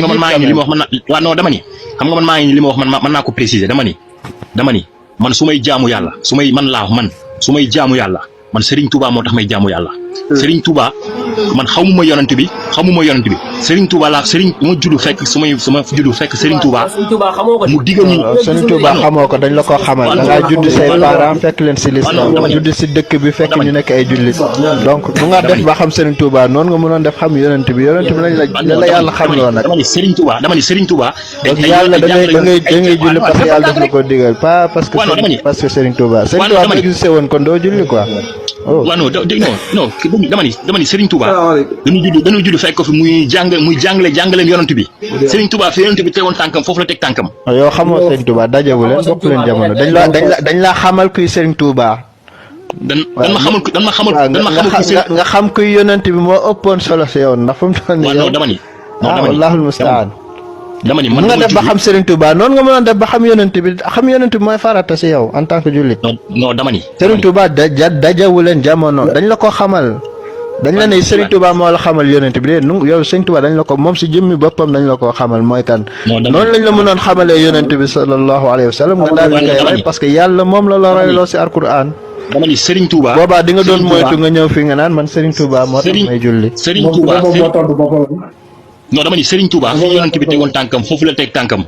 nga man maa ngi li ma wax man waaw non dama ni xam nga man maa ngi li ma wax man naa ko préciser dama ni man su may jaamu yàlla su may jaamu yàlla man Serigne Touba moo tax may jaamu yàlla Serigne Touba man xamuma yonent bi Serigne Touba la Serigne ma juddu fekk sama juddu fekk Serigne Touba mu digal ñu Serigne Touba xamoo ko dañ la ko xamal da nga judd say parents fekk leen ci l'islam judd ci dëkk bi fekk ñu nekk ay jullit donc bu nga def ba xam Serigne Touba noonu nga mënoon def xam yonent bi lañ la yàlla xam loo nag dama ni Serigne Touba donc yàlla da ngay julli parce que yàlla def la ko digal pas parce que Serigne Touba bu existé woon kon doo julli quoi waaw non dama ni Serigne Touba dañu judd fekk ko fi muy jàngale yonent bi Serigne Touba fi yonent bi tegoon tànkam foofu la teg tànkam. yow xamoo Serigne Touba dajewu leen bokk leen jamono dañ la xamal kuy Serigne Touba. dan ma xamal nga xam kuy yonent bi moo ëppoon solo si yow ndax fu mu toll nii. non dama ni wallahul mustaan dama ni man nga def ba xam Serigne Touba noonu nga mënoon def ba xam yonent bi mooy farata si yow en tant que jullit. non dama ni Serigne Touba dajewu leen jamono dañ la ko xamal. dañ la ne Serigne Touba moo la xamal yonent bi de yow Serigne Touba dañ la ko moom si jëmmi boppam dañ la ko xamal mooy kan. noonu lañ la mënoon xamalee yonent bi sallallahu alayhi wa sallam nga daal di koy roy parce que yàlla moom la royloo si alquran. dama ni Serigne Touba boobaa di nga doon moytu nga ñëw fi nga naan man Serigne Touba moo tax may julli. Serigne Touba non dama ni Serigne Touba fi yonent bi tegoon tànkam foofu la teg tànkam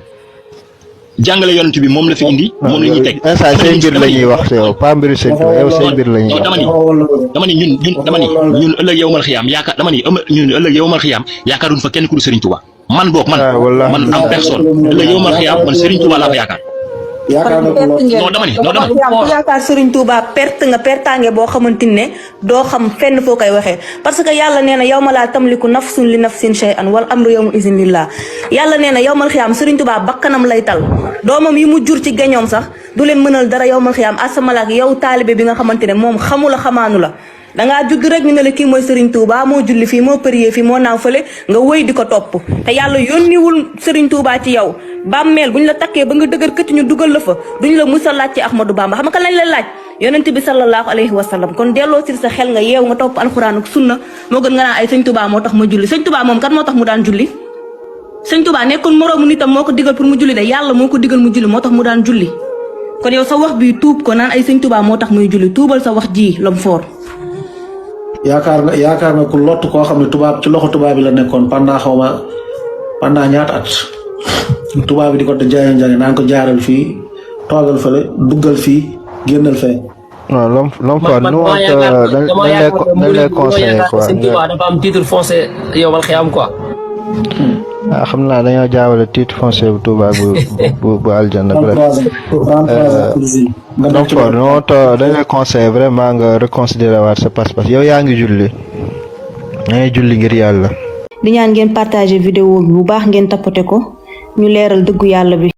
jàngale yonent bi moom la fi indi. moom la ñuy teg instant say mbir la ñuy wax yow pas mbiru Serigne Touba yow say mbir la ñuy wax. dama ni ñun ëllëg yawmal xiyaam yaakaar yaakaaruñ fa kenn ku dul Serigne Touba man boog man am personne ëllëg yawmal xiyaam man Serigne Touba laa fa yaakaar. yaakaar Serigne Touba perte nga pertange boo xamante ne doo xam fenn foo koy waxee parce que yàlla nee na yawma laa tamliku nafsun li nafsin shay'an wal amru yawma izin lillah yàlla nee na yawmal xiyaam Serigne Touba bakkanam lay tal doomam yi mu jur ci geñoom sax du leen mënal dara yawmal xiyaam asamalaak yow taalibe bi nga xamante ne moom xamula xamaanu la dangaa judd rek ñu ne la kii mooy Serigne Touba moo julli fii moo prier fii moo naaw fële nga wëy di ko topp te yàlla yónniwul Serigne Touba ci yow bàmmeel buñ la takkee ba nga dëgër këtt ñu dugal la fa duñ la musa laaj ci Ahmadou Bamba xam nga kan lañ la laaj yonent bi sallallahu alayhi wa sallam kon delloo si sa xel nga yeew nga topp alxuraan ak sunna moo gën nga naan ay Serigne Touba moo tax ma julli Serigne Touba moom kan moo tax mu daan julli Serigne Touba nekkoon moroomu nitam moo ko digal pour mu julli de yàlla moo ko digal mu julli moo tax mu daan julli kon yow sa wax bi tuub ko naan ay Serigne Touba moo tax muy julli tuubal sa wax ji lom foor yaakaar nga ku lott koo xam ne tubaab ci loxo tubaab bi la nekkoon pendant ñaata at tubaab bi di ko jaay naan ko jaaral fii toogal fële duggal fii génnal fee. non l'homme fort nous dañ lay conseiller quoi. Serigne Touba dafa am titre foncier yowal xiyam quoi. xam naa dañoo jaawale titre foncier bu Touba bu aljanna bref. donc dañ lay conseiller vraiment nga reconsidérer waat sa passe-passe yow yaa ngi julli ngir yàlla. di ñaan ngeen partager vidéo bi bu baax ngeen tapoter ko ñu leeral dëggu yàlla bi.